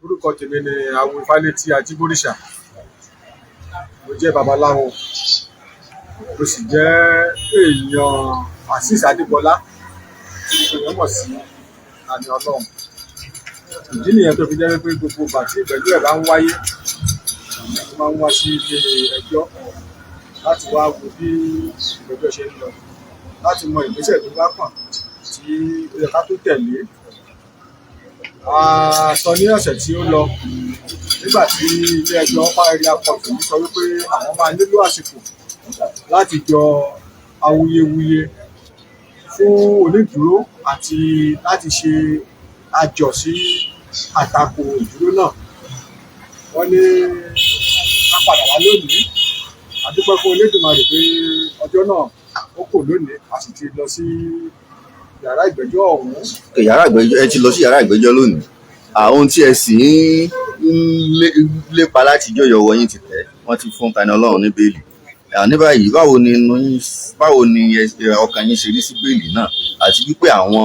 Orúkọ tèmi ni Awo Ifálétí Ajíbóríṣà. Mo jẹ́ babaláwo, mo sì jẹ́ èèyàn Azeez Adégbọlá tí gbogbo èèyàn mọ̀ sí Tani Olohun. Ìdí nìyẹn tó fi jẹ́ wípé gbogbo ìgbà tí ìgbẹ́jọ́ ẹ̀ bá ń wáyé, mo máa ń wá sí ilé ẹjọ́ láti wá wo bí ìgbẹ́jọ́ ṣe ń lọ, láti mọ ìgbésẹ̀ tó bá kàn tí ó yẹ ká tó tẹ̀lé. A sọ ní ọ̀sẹ̀ tí ó lọ, nígbà tí ilé ẹjọ́ Upper Area Court sọ wípé àwọn máa nílò àsìkò láti jọ awuyewuye fún onídùúró àti láti ṣe àjọ sí àtakò ìdúró náà. Wọ́n ní ká padà wá lónìí. A dúpẹ́ fún Elédùmarè pé ọjọ́ náà ó kò lónìí, a sì ti lọ sí yàrá ìgbẹ́jọ́ ọ̀hún. Yàrá ìgbẹ́jọ́, ẹ ti lọ sí yàrá ìgbẹ́jọ́ lónìí. Àwọn tí ẹ sì ń lépa láti jọyọ̀ ọwọ́ yín ti tẹ̀, wọ́n ti fún Tani Olohun ní béèlì. Ní báyìí, báwo ni inú yín, báwo ni ọkàn yín ṣe rí sí béèlì náà, àti wípé àwọn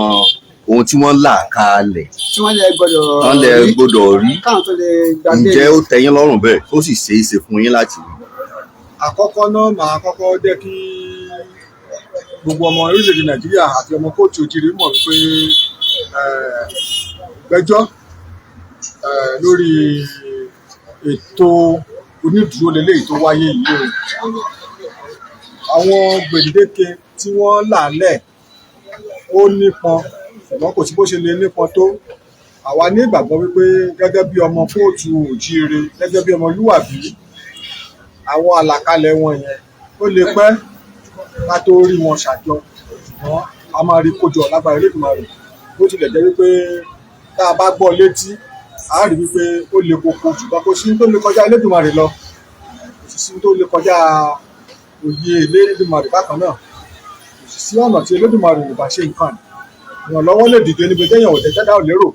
ohun tí wọ́n là kalẹ̀ tí wọ́n lè gbọ́dọ̀ wọ́n lè rí gbọ́dọ̀ rí, káwọn tó lè gba ǹjẹ́ béèlì. ó tẹ́ yín lọ́rùn bẹ́ẹ̀, ó sì ṣeé ṣe fún yín láti rí? Àkọ́kọ́ náà, màá kọ́kọ́ jẹ́ kí gbogbo ọmọ orílẹ̀-èdè Nàìjíríà àti ọmọ káàárọ̀ oòjíire mọ̀ wípé ìgbẹ́jọ́ lórí ètò onídùúró leléyìí tó wáyé yìí o. Àwọn gbèǹdéke tí wọ́n là lẹ̀ ó nípọn, ṣùgbọ́n kò sí bó ṣe lè nípọn tó. Àwa ní ìgbàgbọ́ wípé gẹ́gẹ́ bí ọmọ káàárọ̀ oòjíire, gẹ́gẹ́ bí ọmọlúwàbí, àwọn àlàkalẹ̀ wọn yẹn, ó lè pẹ́ ká tó rí wọn ṣàjọ, ṣùgbọ́n a máa rí kójọ lágbára Elédùmarè. Bó tilẹ̀ jẹ́ wípé tá a bá gbọ́ létí, a rí wípé ó le koko, ṣùgbọ́n kò sí tó lè kọjá Elédùmarè lọ, kò sì sí tó lè kọjá òye Elédùmarè. Bákan náà, kò sì sí ọ̀nà tí Elédùmarè ò bá ṣe nǹkan. Ìrànlọ́wọ́ lè dìde níbi téèyàn ò tẹ́tẹ́ ò lérò.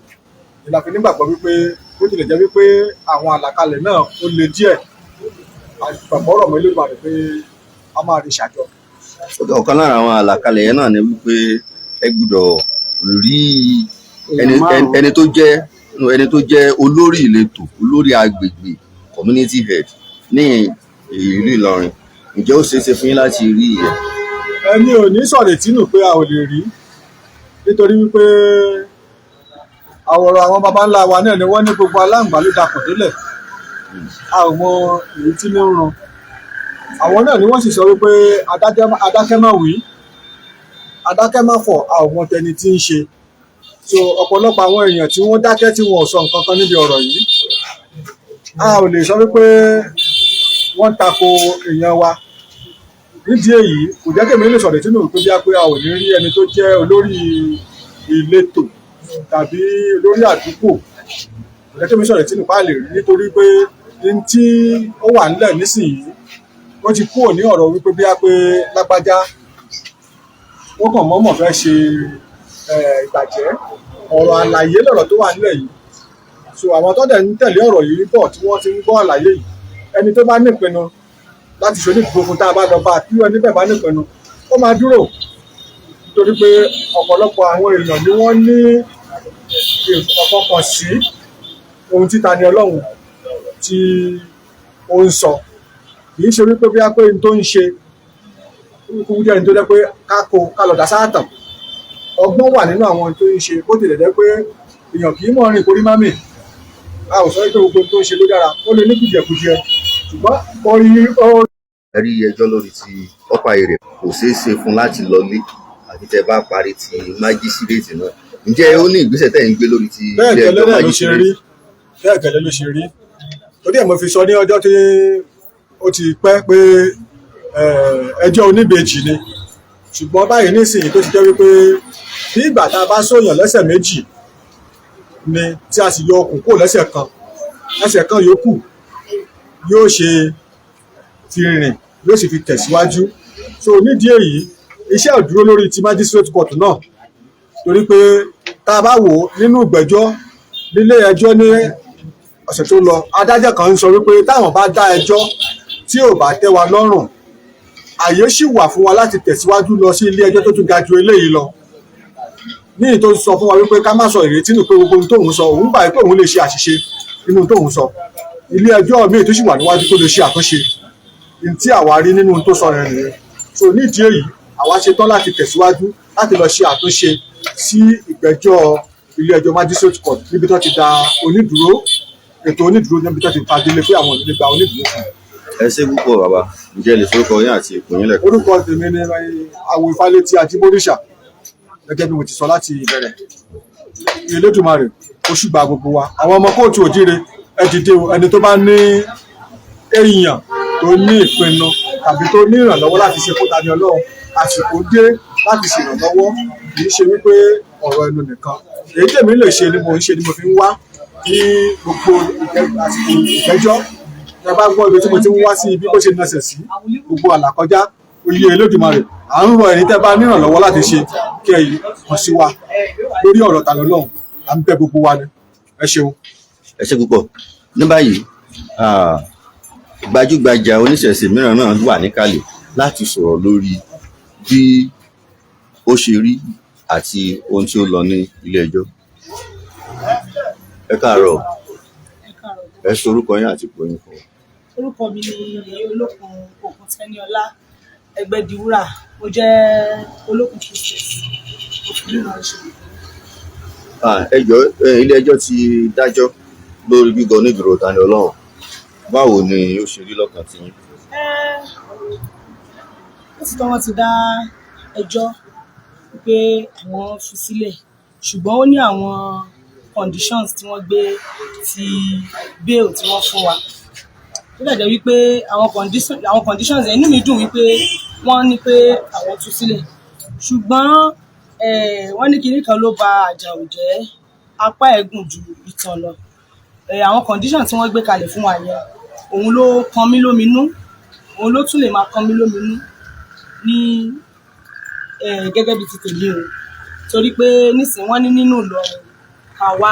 Ìlànà nígbàgbọ́ wípé bó tilẹ̀ jẹ́ wípé àwọn àlàkalẹ̀ náà ó le díẹ̀, àgbàgbọ́ rọ̀ mọ́ Elédùmarè pé a máa rí ṣàjọ. Ọ̀kan lára àwọn àlàkalẹ̀ yẹn náà ni wípé ẹ gbọ́dọ̀ rí ẹni èèyàn márùn-ún. Ẹni tó jẹ́ olórí ìletò, olórí agbègbè, community head ní ìlú Ìlọrin. Ǹjẹ́ ó ṣeé ṣe fún yín láti rí ìyẹn? Ẹni ò ní sọ̀rètí nù pé a ò lè rí, nítorí wípé àwòrán àwọn baba ńlá wa náà ni wọ́n ní gbogbo aláǹgbá ló dakùn délẹ̀, a ò mọ èyí tí ní ń run. Àwọn náà ni wọ́n sì sọ wípé adákẹ́ má wí, adákẹ́ má fọ̀, a ò mọ tẹni tí ń ṣe. So ọ̀pọ̀lọpọ̀ àwọn èèyàn tí wọ́n dákẹ́, tí wọn ò sọ nǹkan kan níbi ọ̀rọ̀ yìí, a ò lè sọ wípé wọ́n tako èèyàn wa. Nídìí èyí, kò jẹ́ kèmí lè sọ̀rọ̀ tínú pé bí a pé a ò ní rí ẹni tó jẹ́ olórí ìletò tàbí olórí àdúgbò. Kò jẹ́ kèmí sọ̀rọ̀ tínú pa lè rí, nítorí pé n tí ó wà nílẹ̀ nísìnyí, ó ti kúrò ní ọ̀rọ̀ wípé bí a pé lágbájá wọ́n kàn mọ́mọ́ fẹ́ ṣe ìbàjẹ́. Ọ̀rọ̀ àlàyé lọ̀rọ̀ tó wà nílẹ̀ yìí. So àwọn tó dẹ̀ ń tẹ̀lé ọ̀rọ̀ yìí bọ̀, tí wọ́n ti ń gbọ́ àlàyé yìí, ẹni tó bá nípinnu láti ṣe onídùúró fún, tá a bá lọ bá a, tí ẹni bẹ́ẹ̀ bá nípinnu, ó máa dúró, nítorí pé ọ̀pọ̀lọpọ̀ àwọn èèyàn ni wọ́n ní ìfọkànsí ohun tí Tani Olohun tí ó ń sọ. Kì í ṣe wípé bí a pé n tó ń ṣe kúkú jẹ́ ní tó jẹ́ pé ká kó ká lọ dá sáàtàn. Ọgbọ́n wà nínú àwọn tó ń ṣe, bó tilẹ̀ jẹ́ pé èèyàn kì í mọ̀ rìn kórí má mì. A ò sọ pé gbogbo ohun tó ń ṣe ló dára, ó lè ní kùdìẹ̀kudiẹ, ṣùgbọ́n orí ó Ẹ rí ẹjọ́ lórí ti Upper Area, kò ṣeé ṣe fún láti lọlé àti tẹ́ bá parí ti májísírèètì náà. Ǹjẹ́ ó ní ìgbésẹ̀ tẹ́ ń gbé lórí ti Bẹ́ẹ̀ ilé gẹ́lẹ́ ẹjọ́ náà ló ṣe rí. májísírèètì? Bẹ́ẹ̀ gẹ́lẹ́ ló ṣe rí, torí ẹ̀ mo fi sọ ní ọjọ́ tí ó ti pẹ́ pé ẹjọ́ oníbejì ni. Ṣùgbọ́n báyìí nísìnyí, tó ti jẹ́ wípé bí ìgbà tá a bá sóyàn lẹ́sẹ̀ méjì ni, tí a sì yọ okùn kúrò lẹ́sẹ̀ kan, ẹsẹ̀ kan yòókù yóò ṣe fi rìn, yóò sì fi tẹ̀síwájú. So nídìí èyí, iṣẹ́ ò dúró lórí ti magistrate court náà, torí pé tá a bá wò ó nínú ìgbẹ́jọ́ nílé ẹjọ́ ní ọ̀sẹ̀ tó lọ, adájọ́ kan ń sọ wípé táwọn bá dá ẹjọ́ tí ò bá tẹ́ wa lọ́rùn, àyè sì wà fún wa láti tẹ̀síwájú lọ sí ilé ẹjọ́ tó tún ga ju eléyìí lọ. Ní ìyí tó sọ fún wa wípé ká má sọ ìrètí nù, pé gbogbo ohun tóun sọ, òun gbà pé òun lè ṣe àṣìṣe. Nínú tóun sọ, ilé ẹjọ́ míì tó sì wà níwájú tó lè ṣe àtúnṣe ní tí àwa rí nínú tó sọ yẹn nìyẹn. So nídìí èyí, àwa ṣetán láti tẹ̀síwájú láti lọ ṣe àtúnṣe sí ìgbẹ́jọ́ ilé ẹjọ́ magistrate court níbi tó ti da onídùúró, ètò onídùúró, níbi tó ti fagilé pé àwọn ò ní lè gba onídùúró fún un. Ẹ ṣé púpọ̀, bàbá. Ǹjẹ́ ẹ lè forúkọ yín àti ipò yín lẹ́ẹ̀kan? Orúkọ tèmi ni Awo Ifálétí Ajíbóríṣà. Gẹ́gẹ́ bí mo ti sọ láti ìbẹ̀rẹ̀, Elédùmarè ó ṣùgbà gbogbo wa. Àwọn ọmọ káàárọ̀ oòjíire, ẹ dìde o. Ẹni tó bá ní èèyàn tó ní ìpinnu tàbí tó ní ìrànlọ́wọ́ láti ṣe fún Tani Olohun, àsìkò dé láti ṣèrànlọ́wọ́. Kì í ṣe wípé ọ̀rọ̀ ẹnu nìkan. Èyí tèmi lè ṣe ni mo ń ṣe, ni mo fi ń wá ní gbogbo àsìkò ìgbẹ́jọ́. Ẹ bá gbọ́ ibi tí mo ti ń wá sí ibi bó ṣe nasẹ̀ sí gbogbo àlàkọjá oyè Elédùmarè. À ń rọ ẹ̀yin tẹ́ bá nírànlọ́wọ́ láti ṣe kí ẹ kàn sí wa lórí ọ̀rọ̀ Tani Olohun. À ń bẹ̀ gbogbo wa ni. Ẹ ṣeun. Ẹ ṣé púpọ̀. Ní báyìí, gbajúgbajà oníṣẹ̀ṣe mìíràn náà wà níkàlẹ̀ láti sọ̀rọ̀ lórí bí ó ṣe rí àti ohun tí ó lọ ní ilé ẹjọ́. Ẹ káàárọ̀. Ẹ káàárọ̀. Ẹ sọ orúkọ yín àti ipò yín fún wa. Orúkọ mi ni Yèyé Olókun Ògúntẹ́níọlá Ẹgbẹ́diwúrà. Mo jẹ́ Olókun priestess òfin ìránṣẹ́. Ẹ jọ̀ọ́, ilé ẹjọ́ ti dájọ́ lórí gbígbà onídùúró Tani Olohun. Báwo ni ó ṣe rí lọ́kàn tiyín? Ó sì tọ́, wọ́n ti dá ẹjọ́ pé àwọn fi sílẹ̀, ṣùgbọ́n ó ní àwọn conditions tí wọ́n gbé ti bail tí wọ́n fún wa. Ó dẹ̀ jẹ́ wípé àwọn conditions yẹn, inú mi dùn wípé wọ́n ní pé àwọn tú sílẹ̀, ṣùgbọ́n wọ́n ní kinní kan ló ba àjàò jẹ́, apá ẹ̀ gùn ju itan lọ. Àwọn condition tí wọ́n gbé kalẹ̀ fún wa yẹn, òun ló kan mí lóminú, òun ló tún lè máa kan mí lóminú ní gẹ́gẹ́ bí ti tèmi o, torí pé nísìnyí wọ́n ní nínú Ìlọrin ká wá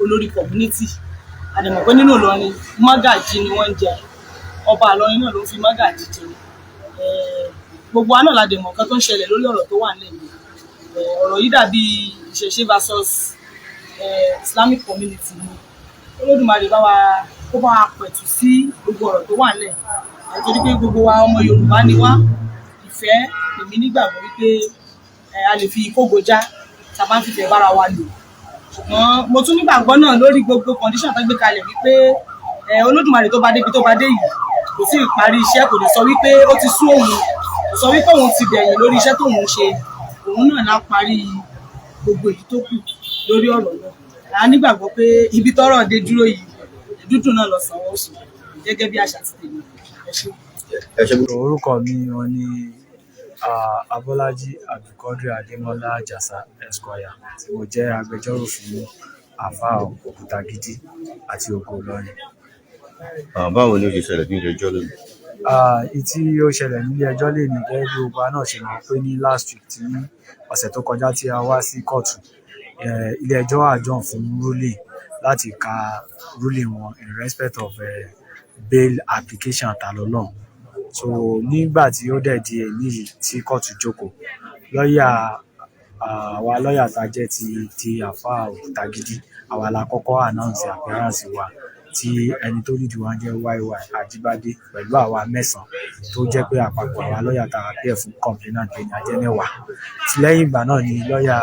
olórí community. A dẹ̀ mọ̀ pé nínú Ìlọrin, mọ́gàjí ni wọ́n ń jẹ. Ọba Ìlọrin náà ló ń fi mọ́gàjí jẹ. Gbogbo wa náà la dẹ̀ mọ̀ nǹkan tó ń ṣẹlẹ̀ lórí ọ̀rọ̀ tó wà nílẹ̀ yìí. Ọ̀rọ̀ yìí dàbí ìṣẹ̀ṣe versus Islamic community ni. Olódùmarè bá wa, kó bá wa pẹ̀tù sí gbogbo ọ̀rọ̀ tó wà nílẹ̀, torí pé gbogbo wa, ọmọ Yorùbá ni wá. Ìfẹ́, èmi nígbàgbọ́ wípé a lè fi kógo já tá a bá ń fìfẹ́ bára wa lò. Ṣùgbọ́n mo tún nígbàgbọ́ náà lórí gbogbo condition tó gbé kalẹ̀ wípé Olódùmarè tó bá débi tó bá dé yìí kò tí ì parí iṣẹ́. Kò lè sọ wípé ó ti sú òun, kò sọ wípé òun ti dẹ̀yìn lórí iṣẹ́ tóun ń ṣe. Òun náà lá parí gbogbo èyí tó kù lórí ọ̀rọ̀ náà. A nígbàgbọ́ pé ibi tọ́rọ̀ dé dúró yìí, dúdùn náà lọ sanwó sùn, gẹ́gẹ́ bí àṣà ti tèmi. Ẹ ṣé. Ẹ ṣé. Orúkọ mi wọn ni Abọ́lájí Abdulkadir Adémọlá Àjàsà Esquire, tí mo jẹ́ agbẹjọ́rò fún Àáfàá Òkútagídí àti Ògo Ìlọrin. Báwo ni ó ṣe ṣẹlẹ̀ ní ilé ẹjọ́ lónìí? Ìyí tí ó ṣẹlẹ̀ nílé ẹjọ́ lénìí, gẹ́gẹ́ bí gbogbo wa náà ṣe mọ̀ pé ní last week, tí ọ̀sẹ̀ tó kọjá tí a wá sí kóòtù, ilé ẹjọ́ adjourn fún ruling, láti ka ruling wọn in respect of bail application Tani Olohun. So nígbà tí ó dẹ̀ di èní yìí tí kóòtù jókòó, lọ́yà àwa, lọ́yà tá jẹ́ ti Àáfàá Òkútagídí, àwa la kọ́kọ́ announce appearance wa, tí ẹni tó lead wa jẹ́ YY Ajíbádé pẹ̀lú àwa mẹ́sàn-án, tó jẹ́ pé àpapọ̀ àwa lọ́yà tá appear fún complainant pé ní a jẹ́ 10. Tí lẹ́yìn ìgbà náà ni lọ́yà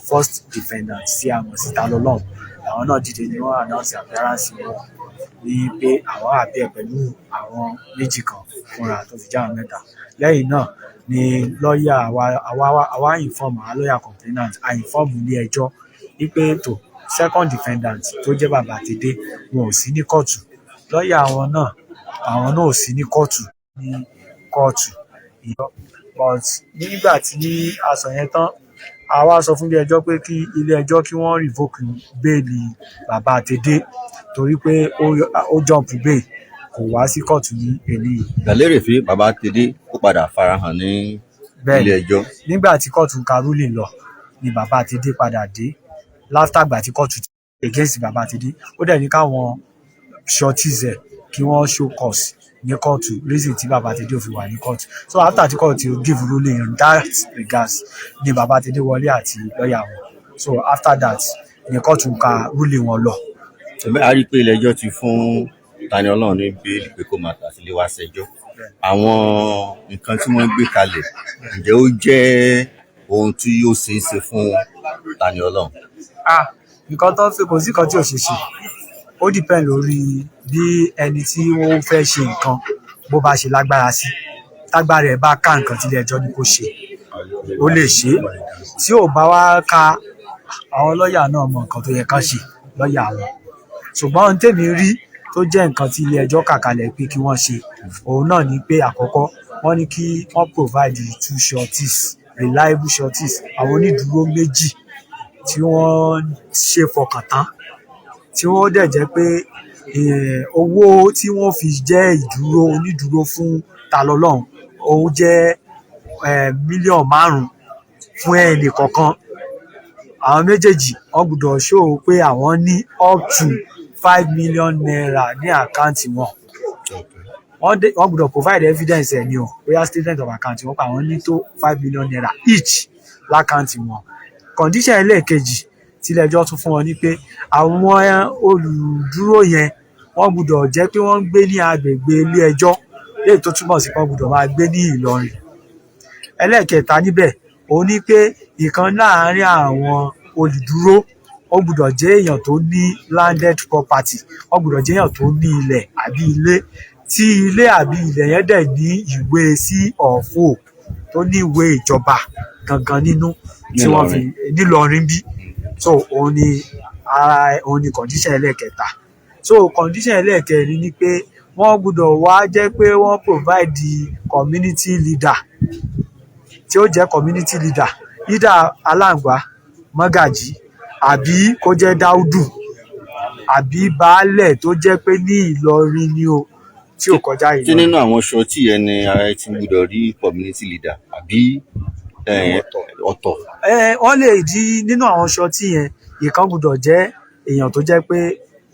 first defendant tí a mọ̀ sí Tani Olohun, àwọn náà dìde ni wọ́n announce appearance wọn ní pé àwọn appear pẹ̀lú àwọn méjì kan fúnra, tó fi jẹ́ àwọn mẹ́ta. Lẹ́yìn náà ni lọ́yà àwa àwa inform àwa lọ́yà complainant, a inform ilé ẹjọ́ wípé tó second defendant tó jẹ́ Bàbá Tèdè, wọn ò sí ní kóòtù. Lọ́yà wọn náà, àwọn náà ò sí ní kóòtù. But nígbà tí a sọ yẹn tán, a wá sọ fún ilé ẹjọ́ pé kí ilé ẹjọ́ kí wọ́n revoke bail Bàbá Tèdè, torí pé ó jump bail, kò wá sí kóòtù ní èní yìí. Gbàlérè Bàbá Tèdè ó padà farahàn ní Bẹ́ẹ̀ni. ilé ẹjọ́. Nígbà tí kóòtù ń ka ruling lọ ni Bàbá Tèdè padà dé, after ìgbà tí kóòtù ti against Bàbá Tèdè. Ó dẹ̀ ní káwọn sureties ẹ̀ kí wọ́n show cause ní kóòtù reason tí Bàbá Tèdè ò fi wà ní kóòtù. So after tí kóòtù give ruling in that regards ni Bàbá Tèdè wọlé àti lọ́ọ̀yà wọn. So after that ni kóòtù ń ka ruling wọn lọ. Ẹ̀bẹ̀ a rí i pé ilé-ẹjọ́ ti fún Tani Olohun ní béèlì pé kó máa tà sílé wá ṣẹjọ́. Àwọn nǹkan tí wọ́n gbé kalẹ̀, ǹjẹ́ ó jẹ́ ohun tí yóò ṣeé ṣe fún Tani Olohun? Ah, nǹkan tó ń fi, kò sí nǹkan tí ò ṣeé ṣe. Ó depend lórí bí ẹni tí ó fẹ́ ṣe nǹkan bó bá ṣe lágbára sí. Tágbára ẹ̀ bá ká nǹkan tí ilé ẹjọ́ ní kó ṣe, ó lè ṣe é. Tí ò bá wá ka, àwọn lọ́ọ̀yà náà mọ nǹkan tó yẹ kán ṣe lọ́ọ̀yà wọn. Ṣùgbọ́n ohun tèmi rí tó jẹ́ nǹkan tí ilé ẹjọ́ kà kalẹ̀ pé kí wọ́n ṣe, òun náà ni pé àkọ́kọ́ wọ́n ní kí wọ́n provide two sureties, reliable sureties, àwọn onídùúró méjì tí wọ́n ṣe fọkàn tán, tí wọ́n dẹ̀ jẹ́ pé owó tí wọ́n fi jẹ́ ìdúró onídùúró fún Tani Olohun, òun jẹ́ 5 mílíọ̀nù fún ẹnì kọ̀ọ̀kan. Àwọn méjèèjì wọ́n gbọ́dọ̀ show pé àwọn ní up to ₦5 million ní account wọn. Wọ́n gbọ́dọ̀ provide evidence ẹ̀ ní o, bóyá statement of account wọn, pé àwọn ní tó ₦5 million each l'account wọn. Condition ẹlẹ́ẹ̀kejì tí ilé ẹjọ́ tún fún wọn ni pé àwọn olùdúró yẹn, wọ́n gbọ́dọ̀ jẹ́ pé wọ́n ń gbé ní agbègbè ilé ẹjọ́, léyìí tó túmọ̀ sí pé wọ́n gbọ́dọ̀ máa gbé ní Ìlọrin. Ẹlẹ́ẹ̀kẹta níbẹ̀, òun ní pé ìkan láàárín àwọn olùdúró, ó gbọ́dọ̀ jẹ́ èèyàn tó ní landed property, ó gbọ́dọ̀ jẹ́ èèyàn tó ní ilẹ̀ àbí ilé, tí ilé àbí ilẹ̀ yẹn dẹ̀ ní ìwé C of O, tó ní ìwé ìjọba gangan nínú tí wọ́n fi nílọrin bí. So òun ni ara, òun ni condition ẹlẹ́ẹ̀kẹta. So condition ẹlẹ́ẹ̀kẹrin ni pé wọ́n gbọ́dọ̀ wá jẹ́ pé wọ́n provide community leader, tí ó jẹ́ community leader, either Aláǹgbá Mọ́gàjí, àbí kó jẹ́ Dáúdù, àbí baálẹ̀ tó jẹ́ pé ní Ìlọrin ni o, tí ò kọjá Ṣé Ìlọrin. nínú àwọn surety yẹn ni ẹ ti gbọ́dọ̀ rí community leader àbí ọ̀tọ̀? Ẹ wọ́n lè di nínú àwọn surety yẹn, ìkan gbọ́dọ̀ jẹ́ èèyàn tó jẹ́ pé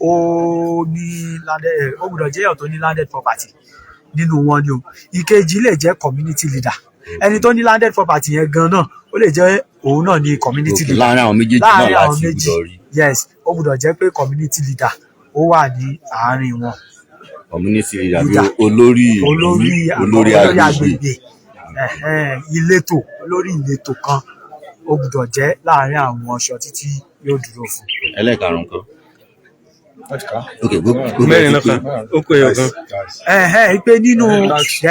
ó ní landed, ó gbọ́dọ̀ jẹ́ èèyàn tó ní landed property nínú wọn ni o. Ìkejì lè jẹ́ community leader. Ẹni tó ní landed property yẹn gan náà, ó lè jẹ́ òun náà ní community leader. Láàárín àwọn méjèèjì náà Láàárín àwọn láti méjì, gbọ́dọ̀ rí. Yes, ó gbọ́dọ̀ jẹ́ pé community leader ó wà ní àárín wọn. Community leader bí Leader. Olórí ìlú, Olórí olórí olórí agbègbè. Agbègbè, ẹ̀hẹ́n, ìletò, olórí ìletò kan, ó gbọ́dọ̀ jẹ́ láàárín àwọn surety tí yóò dúró fún. Ẹlẹ́ẹ̀karùn-ún kan. Ok, gbogbo ẹ Mẹ́rin ti náà pé. kà ó kó ẹyọ kan. Ẹ̀hẹ́n, pé nínú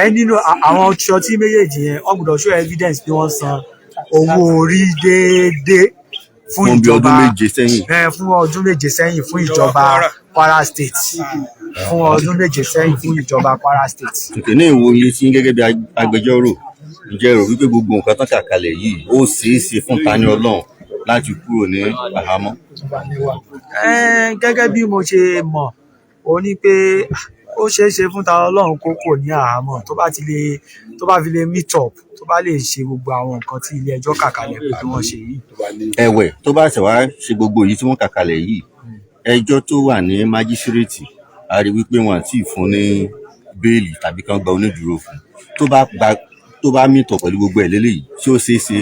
ẹ̀, nínú àwọn surety méjèèjì yẹn, wọ́n gbọ́dọ̀ show evidence pé wọ́n san owó orí déédéé fún Fún bí ìjọba ọdún 7 sẹ́yìn. Ẹ, fún ọdún 7 sẹ́yìn fún ìjọba Kwara State, fún ọdún 7 sẹ́yìn fún ìjọba Kwara State. Ok, ní ìwòye tí gẹ́gẹ́ bí agbẹjọ́rò, ǹjẹ́ ẹ rò wípé gbogbo nǹkan tán kà kalẹ̀ yìí, ó ṣeé ṣe fún Tani Olohun láti kúrò ní àhámọ́? Ẹ, gẹ́gẹ́ bí mo ṣe mọ̀, ó ní pé ó ṣeé ṣe fún Tani Olohun kó kúrò ní àhámọ́ tó bá ti lè, tó bá fi lè meet up, tó bá lè ṣe gbogbo àwọn nǹkan tí ilé ẹjọ́ kà kalẹ̀ pé kí wọ́n ṣe yìí. Ẹ̀wẹ̀, tó bá ṣẹ̀ wá ṣe gbogbo èyí tí wọ́n kà kalẹ̀ yìí, ẹjọ́ tó wà ní májísírèètì, a rí wípé wọn àti fún ní béèlì tàbí kán gba onídùúró fún, tó bá gba, tó bá meet up pẹ̀lú gbogbo ẹ̀ léléyìí, ṣé ó ṣeé ṣe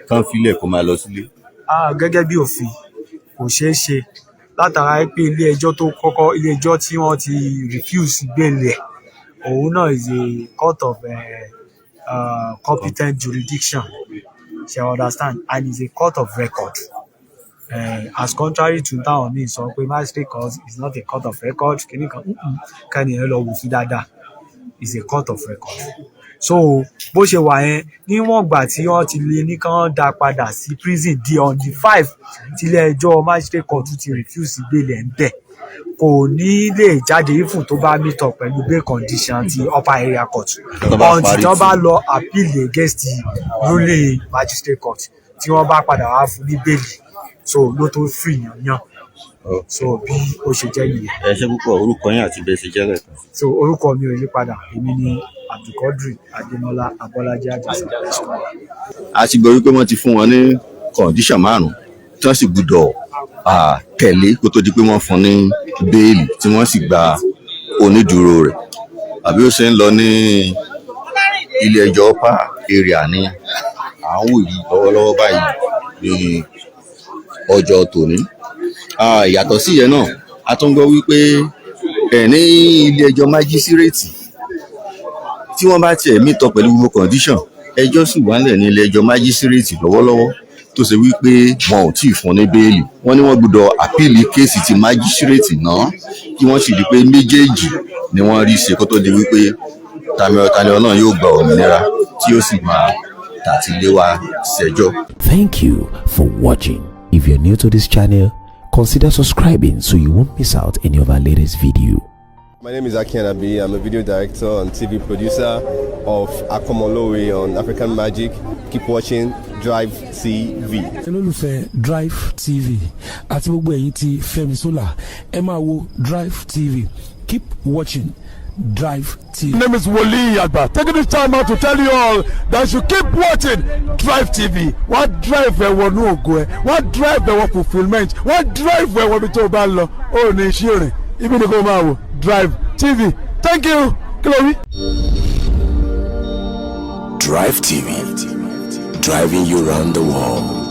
kán filẹ̀ kó máa lọ sílé? Ah, gẹ́gẹ́ bí òfin, kò ṣeé ṣe, látara pé ilé ẹjọ́ tó kọ́kọ́, ilé ẹjọ́ tí wọ́n ti refuse bail ẹ̀, òun náà is a court of competent jurisdiction, ṣe understand, and is a court of record, as contrary to táwọn míì sọ pé magistrate court is not a court of record. Kìíní kan kẹ́ni ẹ lọ wò sí dáadáa, is a court of record. So bó ṣe wà yẹn, níwọ̀n ìgbà tí wọ́n ti lè ní kán dá padà sí prison di on the 5 tílé ẹjọ́ magistrate court ti refuse bail ẹ̀ ń bẹ̀, kò ní lè jáde even tó bá meet up pẹ̀lú bail condition ti upper area court, Tó bá until parí tí wọ́n bá lọ appeal against the ruling magistrate court, tí wọ́n bá padà wá fún ní bail, so ló tó free yanyan. So bí ó ṣe jẹ́ nìyẹn. Ẹ ṣé púpọ̀. Orúkọ yín àti bẹ́ẹ̀ ṣe jẹ́ lẹ́ẹ̀kan. So orúkọ mi ò yí padà, èmi ni Abdulquadri Adémọ́lá Abọ́lájí Àjàsà Esquire. A ti gbọ́ wípé wọ́n ti fún wọn ní condition márùn-ún tí wọ́n sì gbúdọ̀ tẹ̀lé kó tó di pé wọ́n fún ní béèlì, tí wọ́n sì gba onídùúró rẹ̀. Àbí ó ṣe ń lọ ní ilé ẹjọ́ upper area ní à ń wò yìí lọ́wọ́lọ́wọ́ báyìí ní ọjọ́ tòní. Yàtọ̀ sí ìyẹn náà. A tún gbọ́ wípé ẹ̀ ní ilé ẹjọ́ májísírèètì, tí wọ́n bá tiẹ̀ meet up pẹ̀lú gbogbo condition, ẹjọ́ sì wà nílẹ̀ ní ilé ẹjọ́ májísírèètì lọ́wọ́lọ́wọ́ tó ṣe wípé wọn ò tí ì fún ní bail. Wọ́n ní wọ́n gbọ́dọ̀ appeal case ti májísírèètì náà, kí wọ́n sì rí i pé méjèèjì ni wọ́n rí ṣe kó tó di wípé Tani Olohun yóò gba òmìnira tí ó sì máa tàtílé wá ṣẹjọ́. Thank you for watching. If you're new to this channel, consider subscribing so you won't miss out any of our latest video. My name is Aki Anabi. I'm a video director and TV producer of Akomolowe on African Magic. Keep watching Drive TV. Olólùfẹ́ Drive TV àti gbogbo ẹ̀yin tí Fẹ́mi Sola, ẹ máa wo Drive TV. Keep watching Drive TV. My name is Wole Agba. Taking this time out to tell you all that you keep watching Drive TV. Wọ́n drive ẹ wọnú ògo ẹ, wọ́n drive ẹ wọ fulfilment, wọ́n drive ẹ wọ ibi tó o bá ń lọ. Ó ní iṣẹ́ rìn, ibi ni kò máa wò Drive TV. Thank you. Kí ló wí? Drive TV, driving you round the world.